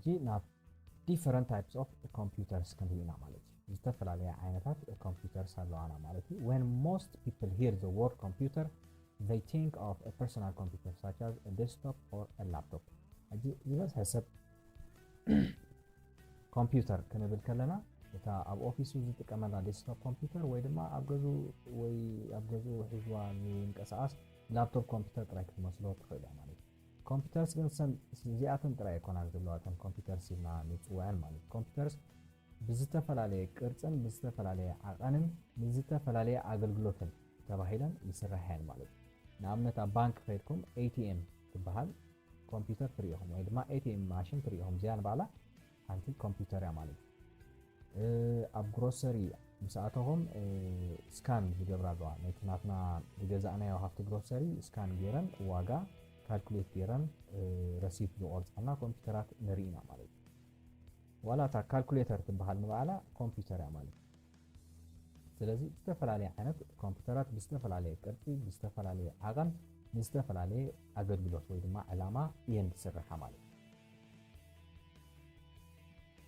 ሕጂ ናብ different types of computers ክንርኢ ኢና ማለት እዩ። ዝተፈላለያ ዓይነታት ኮምፒውተርስ ኣለዋና ማለት እዩ። When most people hear the word computer, they think of a personal computer such as a desktop or a laptop. ሕጂ ዝበዝሐ ሰብ ኮምፒውተር ክንብል ከለና እታ ኣብ ኦፊሱ ዝጥቀመላ ዴስክቶፕ ኮምፒውተር ወይ ድማ ኣብ ገዝኡ ወይ ኣብ ገዝኡ ሒዝዋ ዝንቀሳቐስ ላፕቶፕ ኮምፒውተር ጥራይ ክትመስሎ ትኽእል እያ ማለት እዩ። ኮምፒውተርስ ግን ሰን እዚኣተን ጥራይ ኣይኮናን ዘለዋ እተን ኮምፒውተርስ ኢልና ንፅውዐን ማለት እዩ። ኮምፒውተርስ ብዝተፈላለየ ቅርፅን ብዝተፈላለየ ዓቐንን ንዝተፈላለየ ኣገልግሎትን ተባሂለን ይስራሕ እየን ማለት እዩ። ንኣብነት ኣብ ባንክ ከይድኩም ኤቲኤም ትበሃል ኮምፒውተር ትሪኢኹም ወይ ድማ ኤቲኤም ማሽን ትሪኢኹም። እዚኣ ንባዕላ ሓንቲ ኮምፒውተር እያ ማለት እዩ። ኣብ ግሮሰሪ ምስ ኣተኹም ስካን ዝገብራ ኣለዋ። ነቲ ናትና ዝገዛእናዮ ሃፍቲ ግሮሰሪ ስካን ገይረን ዋጋ ካልኩሌት ገይረን ረሲት ዝቆርፃልና ኮምፒውተራት ንርኢ ኢና ማለት እዩ። ዋላ እታ ካልኩሌተር ትበሃል ንባዕላ ኮምፒውተር እያ ማለት እዩ። ስለዚ ዝተፈላለየ ዓይነት ኮምፒውተራት ብዝተፈላለየ ቅርፂ፣ ብዝተፈላለየ ዓቐን፣ ንዝተፈላለየ ኣገልግሎት ወይ ድማ ዕላማ እየን ዝስርሓ ማለት እዩ።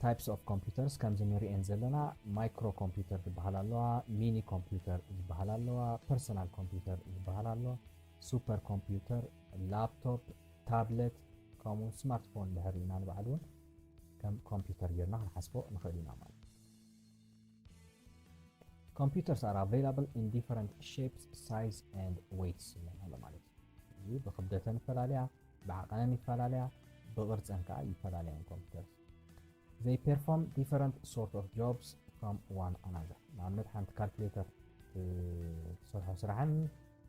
Types of computers ከምዚ ንሪኤን ዘለና ማይክሮ ኮምፒውተር ዝበሃል ኣለዋ፣ ሚኒ ኮምፒውተር ዝበሃል ኣለዋ፣ ፐርሰናል ኮምፒውተር ዝበሃል ኣለዋ፣ ሱፐር ኮምፒውተር፣ ላፕቶፕ፣ ታብለት ከምኡ ስማርትፎን ድሕር ኢና ንባዕሉ እውን ከም ኮምፒውተር ጌርና ክንሓስቦ ንኽእል ኢና ማለት እዩ። Computers are available in different shapes, size and weights ይብለና ኣሎ ማለት እዩ። እዚ ብክብደተን ይፈላለያ፣ ብዓቐነን ይፈላለያ፣ ብቕርፀን ከዓ ይፈላለያ እየን ኮምፒውተርስ። They perform different sort of jobs from one another። ንኣብነት ሓንቲ ካልኩሌተር ትሰርሖ ስራሕን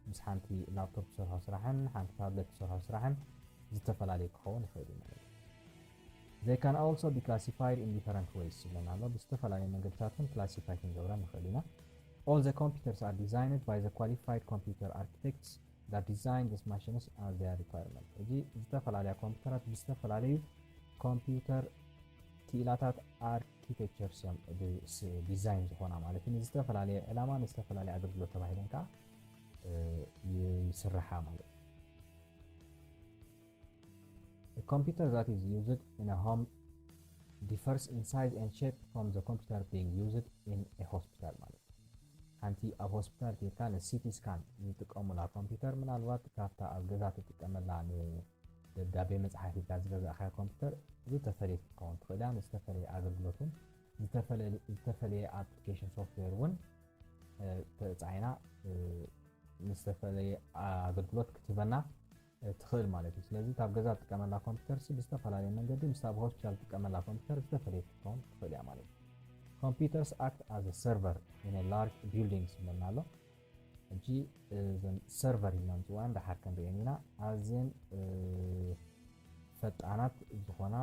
ምስ ሓንቲ ላፕቶፕ ትሰርሖ ስራሕን ሓንቲ ታብለት ትሰርሖ ስራሕን ዝተፈላለዩ ክኸውን ይኽእል እዩ ማለት እዩ። They can also be classified in different ways ይብለና ኣሎ። ብዝተፈላለዩ መንገድታት እውን ክላሲፋይ ክንገብረን ንኽእል ኢና። All the computers are designed by the qualified computer architects that design these machines as their requirement። እዚ ዝተፈላለያ ኮምፒውተራት ብዝተፈላለዩ ኮምፒውተር ክኢላታት ኣርኪቴክቸርስ እዮም ዲዛይን ዝኾና ማለት እዩ። ንዝተፈላለየ ዕላማ ንዝተፈላለየ ኣገልግሎት ተባሂለን ከዓ ይስርሓ ማለት እዩ። A computer that is used in a home differs in size and shape from the computer being used in a hospital ማለት እዩ። ሓንቲ ኣብ ሆስፒታል ኬድካ ንሲቲ ስካን ዝጥቀሙላ ኮምፒውተር ምናልባት ካብታ ኣብ ገዛ ትጥቀመላ ንደብዳቤ መፅሓፍ ኢልካ ዝገዛእካዮ ኮምፒውተር ዝተፈለየት ክትከውን ትኽእል እያ። ንዝተፈለየ ኣገልግሎት እውን ዝተፈለየ ኣፕሊኬሽን ሶፍትዌር እውን ተፃዒና ንዝተፈለየ ኣገልግሎት ክትህበና ትኽእል ማለት እዩ። ስለዚ ካብ ገዛ ትጥቀመላ ኮምፒውተር ሲ ብዝተፈላለየ መንገዲ ምስታ ኣብ ሆስፒታል ትጥቀመላ ኮምፒውተር ዝተፈለየ ክትከውን ትኽእል እያ ማለት እዩ። Computers act as a server in a large building ይብለና ኣሎ። ሕጂ እዘን ሰርቨር ኢልና ንፅውዐን ደሓር ክንሪኤን ኢና። ኣዝየን ፈጣናት ዝኾና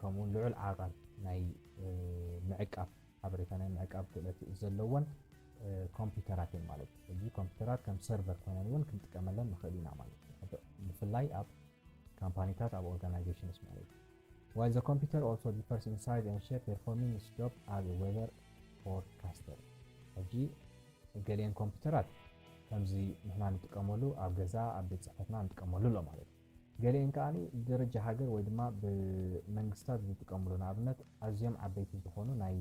ከምኡ ልዑል ዓቐን ናይ ምዕቃብ ሓበሬታ ናይ ምዕቃብ ክእለት ዘለወን ኮምፒውተራት እየን ማለት እዩ። እዚ ኮምፒውተራት ከም ሰርቨር ኮይነን እውን ክንጥቀመለን ንኽእል ኢና ማለት እዩ። ብፍላይ ኣብ ካምፓኒታት ኣብ ኦርጋናይዜሽንስ ማለት እዩ። While the computer also differs in size and shape, performing its job as a weather forecaster። ሕጂ ገሊአን ኮምፒውተራት ከምዚ ንሕና ንጥቀመሉ ኣብ ገዛ ኣብ ቤት ፅሕፈትና ንጥቀመሉ ኣሎ ማለት እዩ። ገሊአን ከዓ ብደረጃ ሃገር ወይ ድማ ብመንግስታት ዝጥቀምሉ ንኣብነት ኣዝዮም ዓበይቲ ዝኾኑ ናይ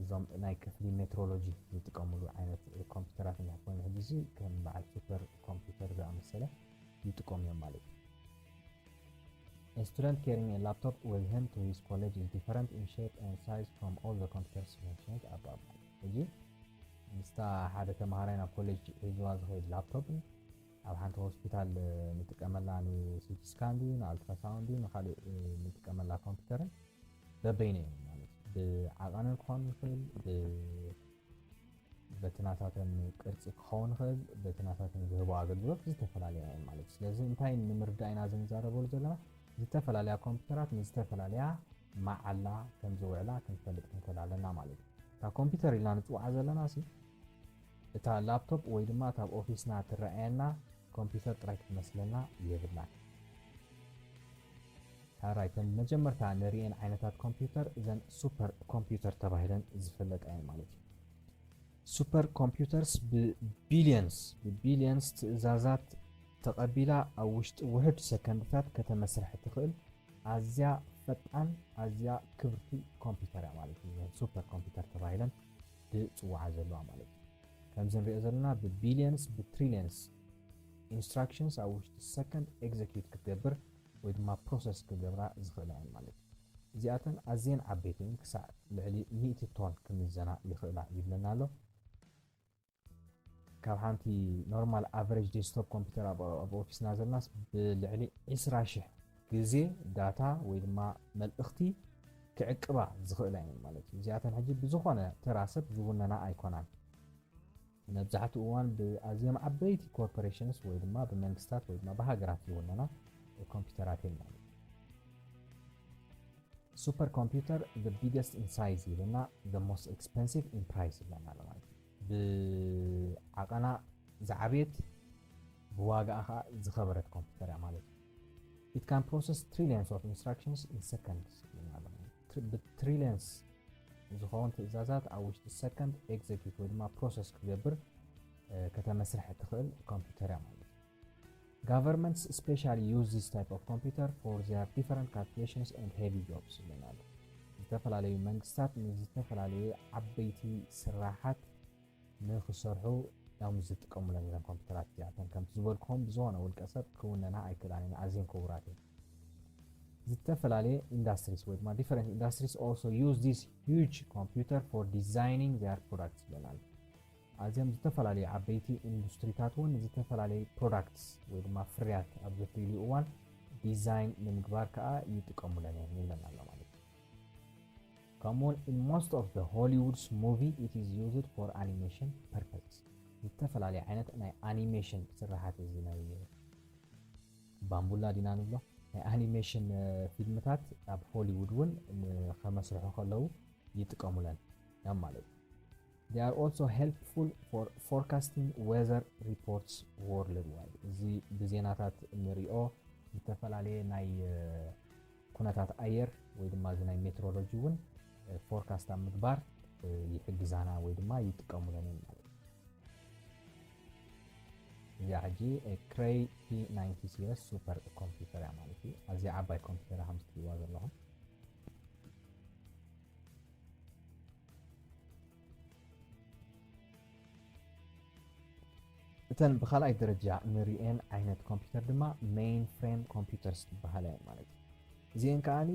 እዞም ናይ ክፍሊ ሜትሮሎጂ ዝጥቀምሉ ዓይነት ኮምፒውተራት እንድሕር ኮይኑ ሕጂ እዚ ከም በዓል ሱፐር ኮምፒውተር ዝኣመሰለ ይጥቀሙ እዮም ማለት እዩ። A student carrying a laptop with him to his college is different in shape and size from all the computers mentioned above ማለት እዩ። ሕጂ ምስታ ሓደ ተምሃራይ ናብ ኮሌጅ ሒዝዋ ዝኸይድ ላፕቶፕ ኣብ ሓንቲ ሆስፒታል ንጥቀመላ ንሲቲ ስካን ድዩ ንኣልትራሳውንድ ድዩ ንካሊእ ንጥቀመላ ኮምፒውተርን በበይነ እዮም ማለት እዩ። ብዓቐንን ክኸውን ይኽእል በቲ ናታተን ቅርፂ ክኸውን ይኽእል በቲ ናታተን ዝህቦ ኣገልግሎት ዝተፈላለያ እየን ማለት እዩ። ስለዚ እንታይ ንምርዳእ ኢና ዝንዛረበሉ ዘለና? ዝተፈላለያ ኮምፒውተራት ንዝተፈላለያ መዓላ ከም ዝውዕላ ክንፈልጥ ክንክእል ኣለና ማለት እዩ። እታ ኮምፒውተር ኢልና ንፅውዓ ዘለና ሲ እታ ላፕቶፕ ወይ ድማ እታ ኣብ ኦፊስና ትረኣየና ኮምፒውተር ጥራይ ክትመስለና የብላን። ሕራይ እተን መጀመርታ ንርእየን ዓይነታት ኮምፒውተር እዘን ሱፐር ኮምፒውተር ተባሂለን ዝፍለጣ እየን ማለት እዩ። ሱፐር ኮምፒውተርስ ብቢልየንስ ብቢልየንስ ትእዛዛት ተቐቢላ ኣብ ውሽጢ ውሕድ ሰከንድታት ከተመስርሕ እትኽእል ኣዝያ ፈጣን ኣዝያ ክብርቲ ኮምፒውተር እያ ማለት እዩ። ሱፐር ኮምፒውተር ተባሂለን ዝፅዋዓ ዘለዋ ማለት እዩ። ከምዚ ንሪኦ ዘለና ብ billions ብ trillions instructions ኣብ ውሽጢ ሰከንድ execute ክትገብር ወይ ድማ process ክገብራ ዝኽእላ እየን ማለት እዩ። እዚኣተን ኣዝየን ዓበይቲ እየን፣ ክሳዕ ልዕሊ ሚእቲ ቶን ክምዘና ይኽእላ ይብለና ኣሎ። ካብ ሓንቲ ኖርማል ኣቨሬጅ ዴስክቶፕ ኮምፒውተር ኣብ ኦፊስና ዘለናስ ብልዕሊ ዕስራ ሽሕ ግዜ ዳታ ወይ ድማ መልእኽቲ ክዕቅባ ዝኽእላ እየን ማለት እዩ። እዚኣተን ሕጂ ብዝኾነ ተራ ሰብ ዝውነና ኣይኮናን። መብዛሕትኡ እዋን ብኣዝዮም ዓበይቲ ኮርፖሬሽንስ ወይ ድማ ብመንግስታት ወይ ድማ ብሃገራት ዝውነና ኮምፒውተራት እየን ማለት እዩ። ሱፐር ኮምፒውተር the biggest in size ይብለና፣ the most expensive in price ይብለና ኣሎ ማለት እዩ። ብዓቐና ዝዓበየት ብዋጋኣ ከዓ ዝኸበረት ኮምፒውተር እያ ማለት እዩ። It can process trillions of instructions in seconds ይብለና ኣሎ ማለት እዩ። ብ trillions ዝኸውን ትእዛዛት ኣብ ውሽጢ ሰከንድ execute ወይ ድማ process ክገብር ከተመስርሕ ትኽእል ኮምፒውተር እያ ማለት እዩ። Governments especially use this type of computer for their different calculations and heavy jobs ይብለና ኣሎ። ዝተፈላለዩ መንግስታት ንዝተፈላለዩ ዓበይቲ ስራሓት ንክሰርሑ እዮም ዝጥቀሙለን እዘን ኮምፒውተራት እዚኣተን። ከምቲ ዝበልኩኹም ብዝኾነ ውልቀ ሰብ ክውነና ኣይክእላን እየን፣ ኣዝየን ክቡራት እየን። ዝተፈላለየ ኢንዳስትሪስ ወይ ድማ different industries also use this huge computer for designing their products ይብለና ኣሎ። ኣዝዮም ዝተፈላለዩ ዓበይቲ ኢንዱስትሪታት እውን ዝተፈላለዩ ፕሮዳክትስ ወይ ድማ ፍርያት ኣብ ዘፍርይሉ እዋን ዲዛይን ንምግባር ከዓ ይጥቀሙለን እዮም ይብለና ኣሎ ማለት እዩ። ከምኡውን in most of the Hollywood's movie it is used for animation purposes። ዝተፈላለዩ ዓይነት ናይ ኣኒሜሽን ስራሓት እዚ ናይ ባምቡላ ዲና ንብሎ ናይ ኣኒሜሽን ፊልምታት ኣብ ሆሊውድ እውን ከመስርሑ ከለዉ ይጥቀሙለን እዮም ማለት እዩ። They are also helpful for forecasting weather reports worldwide። እዚ ብዜናታት ንሪኦ ዝተፈላለየ ናይ ኩነታት ኣየር ወይ ድማ እዚ ናይ ሜትሮሎጂ እውን ፎርካስት ኣብ ምግባር ይሕግዛና ወይ ድማ ይጥቀሙለን እዮም ማለት እዩ። እዚኣ ሕጂ ክሬይ ቲ ናይንቲ ሲሪስ ሱፐር ኮምፒውተር እያ ማለት እዩ። ኣዝያ ዓባይ ኮምፒውተር እያ ከምዚ ትሪእዋ ዘለኹም። እተን ብኻልኣይ ደረጃ ንሪኤን ዓይነት ኮምፒውተር ድማ ሜይን ፍሬም ኮምፒውተርስ ዝበሃላ እየን ማለት እዩ። እዚአን ከዓኒ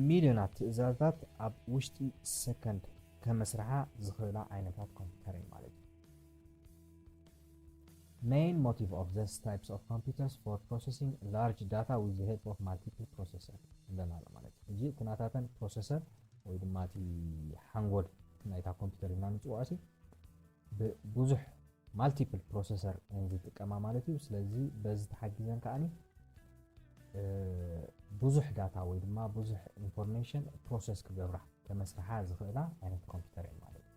ሚልዮናት ትእዛዛት ኣብ ውሽጢ ሰከንድ ከመስርሓ ዝኽእላ ዓይነታት ኮምፒውተር እየን ማለት እዩ። Main motive of these types of computers for processing large data with the help of multiple processor ይብለና ኣሎ ማለት እዩ። እዚ ኩነታተን ፕሮሰሰር ወይ ድማ እቲ ሓንጎል ናይታ ኮምፒውተር ኢልና ንፅውዖ ሲ ብዙሕ ማልቲፕል ፕሮሰሰር ዝጥቀማ ማለት እዩ። ስለዚ በዚ ተሓጊዘን ከዓኒ ብዙሕ ዳታ ወይ ድማ ብዙሕ ኢንፎርሜሽን ፕሮሰስ ክገብራ ከመስርሓ ዝኽእላ ዓይነት ኮምፒውተር እየን ማለት እዩ።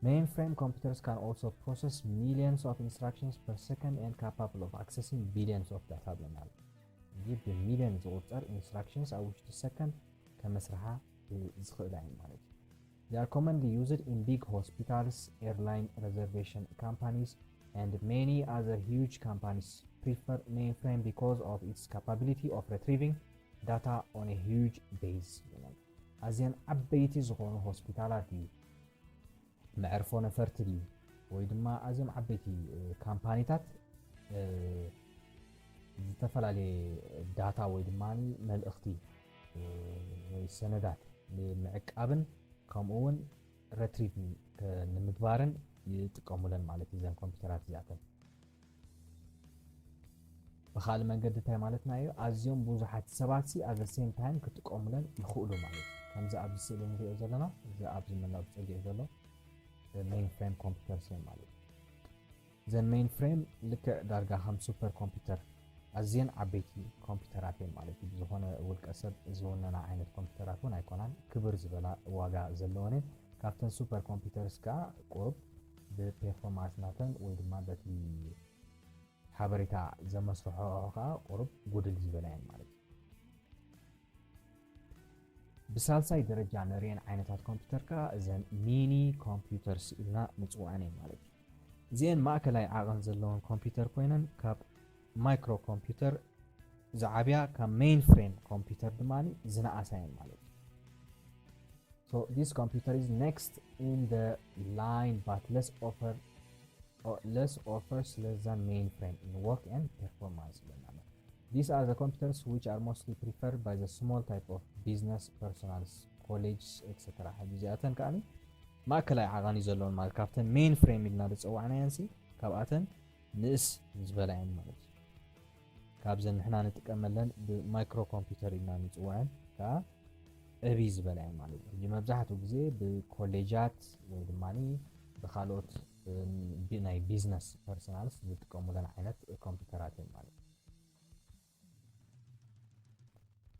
Mainframe computers can also process millions of instructions per second and capable of accessing billions of data ብለናል። እዚ ብሚልዮን ዝቑጸር ኢንስትራክሽንስ ኣብ ውሽጢ ሰከንድ ከመስርሓ ዝኽእላ እየን ማለት እዩ። They are commonly used in big hospitals, airline reservation companies, and many other huge companies prefer mainframe because of its capability of retrieving data on a huge base. ኣዝየን ዓበይቲ ዝኾኑ ሆስፒታላት እዩ መዕርፎ ነፈርቲ ድዩ ወይ ድማ ኣዝዮም ዓበይቲ ካምፓኒታት ዝተፈላለየ ዳታ ወይ ድማ መልእኽቲ ወይ ሰነዳት ንምዕቃብን ከምኡ እውን ረትሪቭ ንምግባርን ይጥቀሙለን ማለት እዩ። እዘን ኮምፒውተራት እዚኣተን ብኻልእ መንገዲ እንታይ ማለትና እዩ? ኣዝዮም ብዙሓት ሰባት ሲ at the same time ክጥቀሙለን ይኽእሉ ማለት እዩ። ከምዚ ኣብዚ ስእሊ ንሪኦ ዘለና እዚ ኣብዚ መላእ ብፀጊዑ ዘሎ ሜይን ፍሬም ኮምፒውተር ሲ ማለት እዩ። እዘን ሜይን ፍሬም ልክዕ ዳርጋ ከም ሱፐር ኮምፒውተር ኣዝየን ዓበይቲ ኮምፒውተራት እየን ማለት እዩ። ብዝኾነ ውልቀ ሰብ ዝውነና ዓይነት ኮምፒውተራት እውን ኣይኮናን። ክብር ዝበላ ዋጋ ዘለወን እየን። ካብተን ሱፐር ኮምፒውተርስ ከዓ ቁሩብ ብፔርፎርማንስ ናተን ወይ ድማ በቲ ሓበሬታ ዘመስርሖ ከዓ ቁሩብ ጉድል ዝበላ እየን ማለት እዩ። ብሳልሳይ ደረጃ ንሪኤን ዓይነታት ኮምፒውተር ከዓ እዘን ሚኒ ኮምፒውተርስ ኢልና ንፅውዐን እየን ማለት እዩ። እዚአን ማእከላይ ዓቐን ዘለወን ኮምፒውተር ኮይነን ካብ ማይክሮ ኮምፒውተር ዝዓብያ ካብ mainframe computer ድማ ዝነኣሳ እየን ማለት እዩ። So this computer is next in the line but less offer or less offers less than mainframe in work and performance ይብለና ኣሎ። These are the computers which are mostly preferred by the small type of business personnels, colleges, et cetera። ሕጂ እዚኣተን ከኣ ማእከላይ ዓቐን እዩ ዘለዎን ማለት ካብተን mainframe ኢልና ዝጸዋዕናየን ሲ ካብኣተን ንእስ ዝበላ እየን ማለት እዩ። ካብዘን ንሕና ንጥቀመለን ብ micro computer ኢልና ንጽውዐን ከኣ ዕብይ ዝበላ እየን ማለት እዩ። ሕጂ መብዛሕትኡ ግዜ ብኮሌጃት ወይ ድማ ብካልኦት ናይ business personnels ዝጥቀሙለን ዓይነት ኮምፒውተራት እየን ማለት እዩ።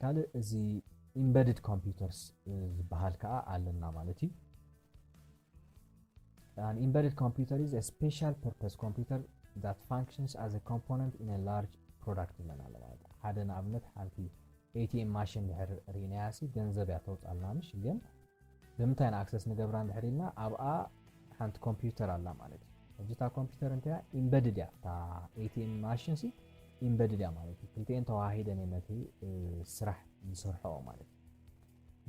ካልእ እዚ embedded computers ዝበሃል ከኣ ኣለና ማለት እዩ። An embedded computer is a special purpose computer that functions as a component in a large product ይብለና ኣሎ ማለት እዩ። ሓደ ንኣብነት ሓንቲ ATM machine ድሕር ርኢናያ ሲ ገንዘብ እያ ተውፃልና ምሽ ግን ብምንታይ ን access ንገብራ እንድሕር ኢልና ኣብኣ ሓንቲ ኮምፒውተር ኣላ ማለት እዩ። ሕጂ እታ ኮምፒውተር እንታይ እያ embedded እያ። እታ ATM machine ሲ embedded እያ ማለት እዩ። ክልቲኤን ተዋሂደን እየን ነቲ ስራሕ ዝሰርሐኦ ማለት እዩ።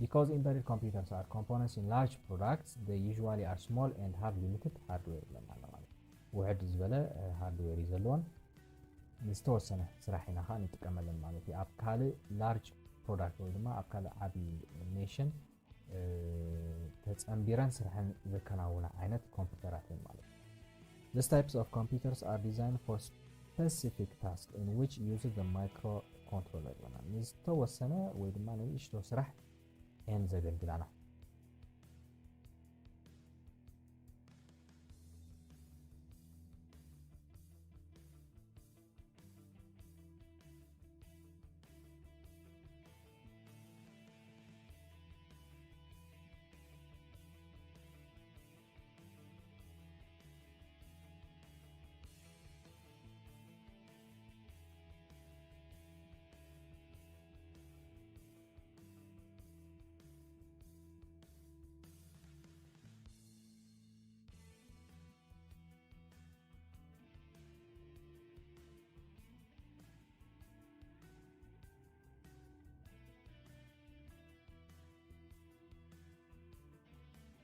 Because embedded computers are components in large products, they usually are small and have limited hardware ይብለና ኣሎ ማለት እዩ። ውሕድ ዝበለ hardware እዩ ዘለዎን ዝተወሰነ ስራሕ ኢና ከዓ ንጥቀመለን ማለት እዩ። ኣብ ካልእ large product ወይ ድማ ኣብ ካልእ ዓብዪ machine ተጸንቢረን ስርሐን ዘከናውና ዓይነት ኮምፒውተራት እየን ማለት እዩ። These types of computers are designed for specific task in which uses the microcontroller ይብለና። ንዝተወሰነ ወይ ድማ ንንእሽቶ ስራሕ እየን ዘገልግላና።